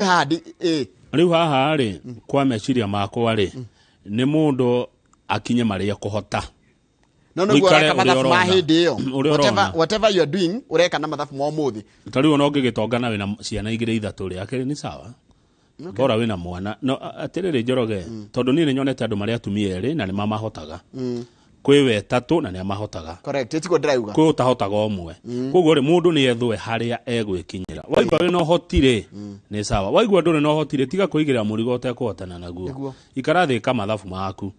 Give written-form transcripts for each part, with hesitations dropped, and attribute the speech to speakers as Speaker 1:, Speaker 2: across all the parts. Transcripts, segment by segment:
Speaker 1: Handi ĩ.
Speaker 2: Rĩu haha rĩ, kwa meciria makwa rĩ, nĩ mũndũ akinye marĩa kũhota.
Speaker 1: No nĩguo
Speaker 2: Ũikare
Speaker 1: ũreka
Speaker 2: ũrĩa
Speaker 1: mathabu ma
Speaker 2: ũrona.
Speaker 1: hĩndĩ ĩyo.
Speaker 2: Ũrĩa
Speaker 1: Whatever,
Speaker 2: ũrona.
Speaker 1: whatever you are doing, ũreka na mathabu ma ũmũthĩ.
Speaker 2: Ta rĩu ona ũngĩgĩtonga na wĩna ciana igĩrĩ ithatũ rĩ, akĩrĩ nĩ sawa. Bora wĩna mwana. No atĩrĩrĩ Njoroge, tondũ niĩ nĩ nyonete andũ marĩ atumia erĩ na nĩ mamahotaga. Kwĩ we tatũ na nĩ amahotaga.
Speaker 1: Correct, tiguo ndĩrauga.
Speaker 2: Kwĩ ũtahotaga ũmwe. Koguo rĩ, mũndũ nĩ ethwe harĩa egwĩkinyĩra. Waigua wĩna ũhoti rĩ, nĩ sawa. Waigua ndũrĩ na ũhoti rĩ, tiga kwĩigĩrĩra mũrigo ũtekũhotana naguo.
Speaker 1: Nĩguo.
Speaker 2: Ikara thĩ ka mathabu maku.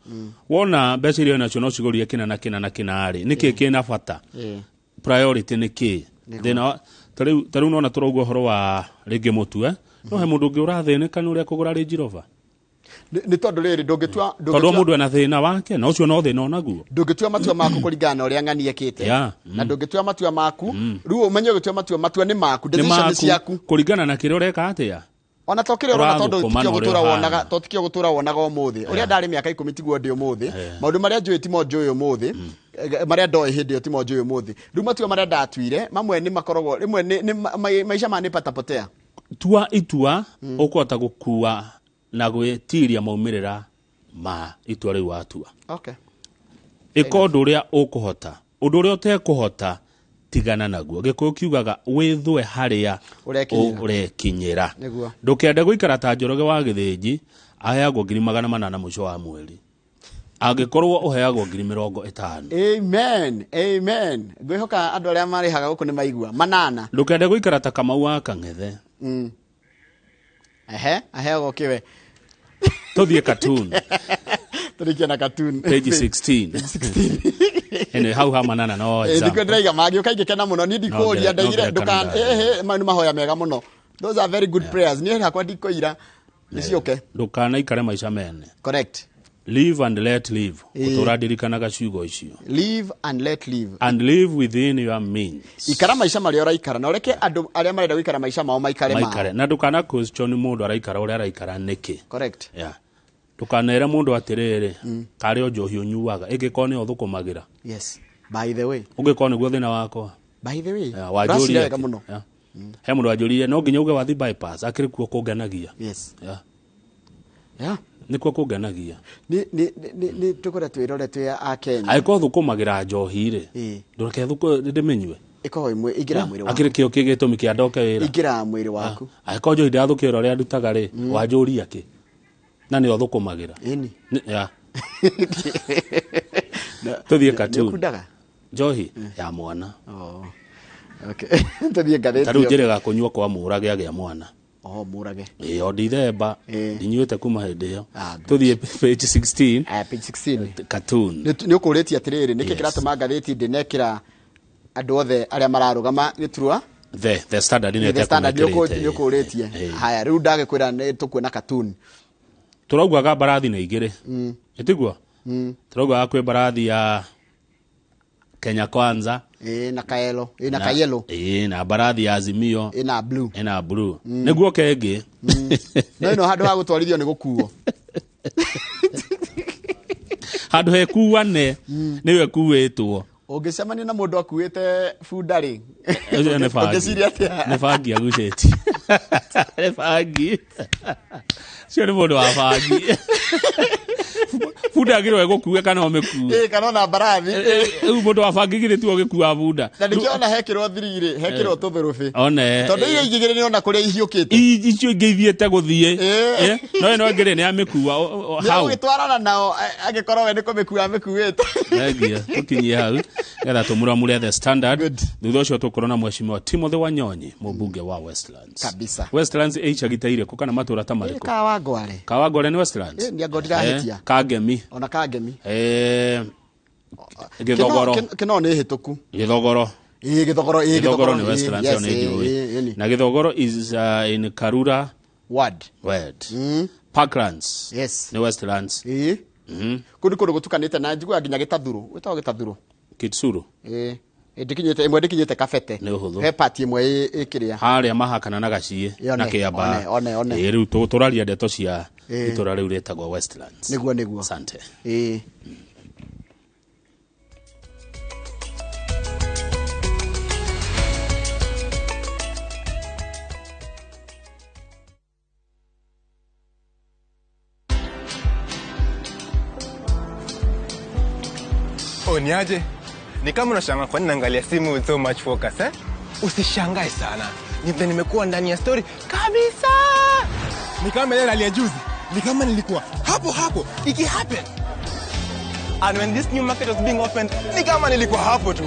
Speaker 2: Wona mbeca iria wĩnacio no cigũrie kĩna na kĩna na kĩna rĩ, nĩkĩ kĩna bata? Priority nĩ kĩ? Thĩna ta rĩu nona tũrauga ũhoro wa rĩngĩ mũtu, eh? No he mũndũ ũngĩ ũrathĩnĩka nĩ ũrĩa kũgũra Range Rover.
Speaker 1: Nĩ tondũ rĩrĩ, ndũngĩtua
Speaker 2: Tondũ o
Speaker 1: ndũngĩtua
Speaker 2: mũndũ ena thĩna wake, na ũcio no thĩna onaguo.
Speaker 1: Ndũngĩtua matua maku kũringana na ũrĩa ng'ani ekĩte. Na ndũngĩtua matua maku rĩu, ũmenye ũgĩtua matua, matua nĩ maku.
Speaker 2: Nĩ
Speaker 1: Decision nĩ
Speaker 2: maku
Speaker 1: ciaku.
Speaker 2: Kũringana na kĩrĩa ũreka atĩa?
Speaker 1: Ona to kĩrĩa ũrona, tondũ
Speaker 2: Ũrathũkũma
Speaker 1: tikĩo
Speaker 2: na ũrĩa
Speaker 1: gũtũra
Speaker 2: ũhana.
Speaker 1: wonaga, to tikĩo gũtũra wonaga ũmũthĩ. Ũrĩa ndarĩ mĩaka 10 tiguo ndĩ ũmũthĩ. Maũndũ marĩa njũĩ timo njũĩ ũmũthĩ. Marĩa ndoĩ hĩndĩ ĩyo timo njũĩ ũmũthĩ. Rĩu matua marĩa ndatuire mamwe nĩ makoragwo rĩmwe nĩ maica ma nĩ patapotea.
Speaker 2: Tua itua ũkũhota gũkua na gwĩtiria maumĩrĩra ma itua rĩu watua. Ĩka ũndũ ũrĩa ũkũhota, ũndũ ũrĩa ũtekũhota tigana naguo. Gĩkũyũ kiugaga wĩthwe harĩa
Speaker 1: ũrekinyĩra.
Speaker 2: Ũrekinyĩra. Ndũkende gũikara ta Njoroge wa Gĩthĩnji, aheagwo 800,000 mũico wa mweri, angĩkorwo ũheagwo 50,000.
Speaker 1: Amen, amen. Ngwĩhoka andũ arĩa marĩhaga gũkũ nĩ maigua manana.
Speaker 2: Ndũkende gũikara ta Kamau wa Kang'ethe.
Speaker 1: Ehe, aheagwo kĩwe.
Speaker 2: Tũthiĩ cartoon.
Speaker 1: Tũrĩkie na cartoon.
Speaker 2: Page 16. Ĩno hau ha manana no
Speaker 1: Nĩkuo
Speaker 2: example.
Speaker 1: ndĩraiga mangĩũka ingĩkena mũno. Niĩ ndikũria.
Speaker 2: No
Speaker 1: Ndaigire
Speaker 2: ngerekano
Speaker 1: ndũkan
Speaker 2: ndare.
Speaker 1: Ehe, mau nĩ mahoya mega mũno. Those are very good prayers. Niĩ hakwa ndikũira, nĩ ciũke.
Speaker 2: Ndũkanaikare maica mene.
Speaker 1: Correct.
Speaker 2: Live and let live. Gũtũra ndirikanaga ciugo icio.
Speaker 1: Live and let live.
Speaker 2: And live within your means.
Speaker 1: Ikara maica marĩa ũraikara na ũreke andũ arĩa marenda gũikara maica mao maikare mao.
Speaker 2: Maikare, na ndũkana question mũndũ araikara ũrĩa araikara nĩkĩ. Yeah. Ndũkanere mũndũ atĩrĩrĩ, karĩ o njohi ũnyuaga, ĩngĩkorwo nĩyo ũthũkũmagĩra.
Speaker 1: Yes, by the way.
Speaker 2: Ũngĩkorwo nĩguo thĩna wakwa.
Speaker 1: By the way.
Speaker 2: Yeah,
Speaker 1: ũraciria
Speaker 2: wanjũria
Speaker 1: wega mũno.
Speaker 2: Yeah. He mũndũ wanjũririe, no nginya uge wathi bypass, akĩrĩ kuo kũngenagia. Yeah. Nĩkuo kũngenagia.
Speaker 1: Nĩ tũkũrĩa twĩrore twĩ a Kenya.
Speaker 2: Angĩkorwo thũkũmagĩra njohi rĩ, ndũreke thũkũ ndĩmĩnyue.
Speaker 1: Ĩkoragwo ĩmwe ingĩra mwĩrĩ waku.
Speaker 2: Akĩrĩ kĩo kĩ gĩtũmi kĩa ndoke wĩra.
Speaker 1: Ingĩra mwĩrĩ waku.
Speaker 2: Angĩkorwo njohi ndĩrathũkia ũrĩa ndutaga rĩ, wanjũria kĩ na nĩyo thũkũmagĩra?
Speaker 1: Ĩni.
Speaker 2: Yeah. Tũthiĩ cartoon.
Speaker 1: Nĩũkundaga?
Speaker 2: Njohi ya mwana.
Speaker 1: Oh. Okay. Tũthiĩ ngathĩti
Speaker 2: Ta rĩu
Speaker 1: ĩyo.
Speaker 2: njĩrĩga kũnyua kwa mũrage agĩa mwana.
Speaker 1: Oh, mũrage.
Speaker 2: Ĩyo ndithemba ndinyuĩte kuma hĩndĩ ĩyo.
Speaker 1: Ah, good.
Speaker 2: Tũthiĩ page 16.
Speaker 1: Aya, page 16.
Speaker 2: Cartoon.
Speaker 1: Nĩ ũkũrĩtie atĩrĩrĩ, nĩkĩ
Speaker 2: Yes.
Speaker 1: kĩratũma ngathĩti ndĩnekĩra andũ othe arĩa mararũgama gĩturwa?
Speaker 2: The Standard nĩ
Speaker 1: The Standard nĩ
Speaker 2: ĩtekũmĩkĩrĩte.
Speaker 1: ũkũrĩtie. Haya, rĩu ndagĩkwĩra nĩ tũkuona cartoon.
Speaker 2: Tũraugaga mbarathi nĩ igĩrĩ, ĩtiguo? Tũraugaga kwĩ mbarathi ya Kenya Kwanza.
Speaker 1: Ĩ, na kaelo, ĩ, na kayelo.
Speaker 2: Ĩ, na mbarathi ya Azimio.
Speaker 1: Ĩ, na blue.
Speaker 2: Ĩna blue nĩguo kengĩ.
Speaker 1: No ĩno handũ ha gũtwarithio nĩ gũkuo.
Speaker 2: Handũ hekuane nĩwe ĩkuĩtwo.
Speaker 1: Ũngĩcemania na mũndũ akuĩte bunda rĩ,
Speaker 2: Ũcio nĩ bangi.
Speaker 1: ũngĩciria atĩa?
Speaker 2: Nĩ bangi agucĩtie, nĩ bangi ũcio, nĩ mũndũ wa bangi. Bunda agĩrĩirwo ĩgũkue kana ũmĩkue?
Speaker 1: Ĩ, kana ona mbarathi.
Speaker 2: Rĩu mũndũ wa bangi githĩ tiwe ũgĩkua bunda?
Speaker 1: Na nĩkĩo ona hekĩrwo thiri rĩ, hekĩrwo tũthũrũbĩ.
Speaker 2: One.
Speaker 1: Tondũ iria ingĩ igĩrĩ nĩ ona kũrĩa ihiũkĩte.
Speaker 2: Icio ingĩ ithiĩte gũthiĩ. No ĩno ĩngĩ rĩ, nĩ amĩkua
Speaker 1: Nĩ
Speaker 2: hau.
Speaker 1: gũgĩtwarana nao angĩkorwo we nĩ kũmĩkua amĩkuĩte.
Speaker 2: Thengia, tũkinyie hau getha tũmuramure The Standard.
Speaker 1: Good.
Speaker 2: Thutha ũcio tũkorwo na Mheshimiwa Timothy Wanyonyi, mũmbunge wa Westlands.
Speaker 1: Kabisa.
Speaker 2: Westlands ĩ icagi ta irĩkũ kana matũra ta marĩkũ?
Speaker 1: Kawangware.
Speaker 2: Kawangware nĩ Westlands?
Speaker 1: Ĩ, nĩ anga ndirahĩtia.
Speaker 2: Kangemi.
Speaker 1: Ona Kangemi.
Speaker 2: Gĩthogoro.
Speaker 1: Kĩno nĩ hĩtũku.
Speaker 2: Gĩthogoro.
Speaker 1: Ĩ, Gĩthogoro, ĩ.
Speaker 2: Gĩthogoro nĩ
Speaker 1: Ĩ,
Speaker 2: Westlands.
Speaker 1: Yes,
Speaker 2: Ĩyo nĩ
Speaker 1: ĩ,
Speaker 2: njũĩ.
Speaker 1: ĩ, ĩ,
Speaker 2: Na Gĩthogoro is in Karura
Speaker 1: ward.
Speaker 2: Ward. Parklands nĩ Westlands.
Speaker 1: Ĩ, kũndũ kũndũ gũtukanĩte na njiguaga nginya Gĩtathurũ, gwĩtagwo Gĩtathurũ.
Speaker 2: Kitsuru.
Speaker 1: Ĩ. Ĩ, ndikinyĩte ĩmwe, ndikinyĩte Kabete.
Speaker 2: Nĩ ũhũthũ.
Speaker 1: He pati ĩmwe ĩ kĩrĩa.
Speaker 2: Harĩa mahakana na Gaciĩ
Speaker 1: One,
Speaker 2: na Kĩambaa.
Speaker 1: one, one, one.
Speaker 2: Ĩ, rĩu tũraria ndeto cia itũra rĩu rĩtagwo Westlands.
Speaker 1: Nĩguo.
Speaker 2: Asante.
Speaker 1: Ĩ.
Speaker 3: Oh, niaje? Ni kama unashangaa kwa nini naangalia simu with so much focus, eh? Usishangae sana. Ni vile nimekuwa ndani ya story kabisa. Ni kama ile rally ya juzi. Ni kama nilikuwa hapo hapo iki happen. And when this new market was being opened, ni kama nilikuwa hapo tu.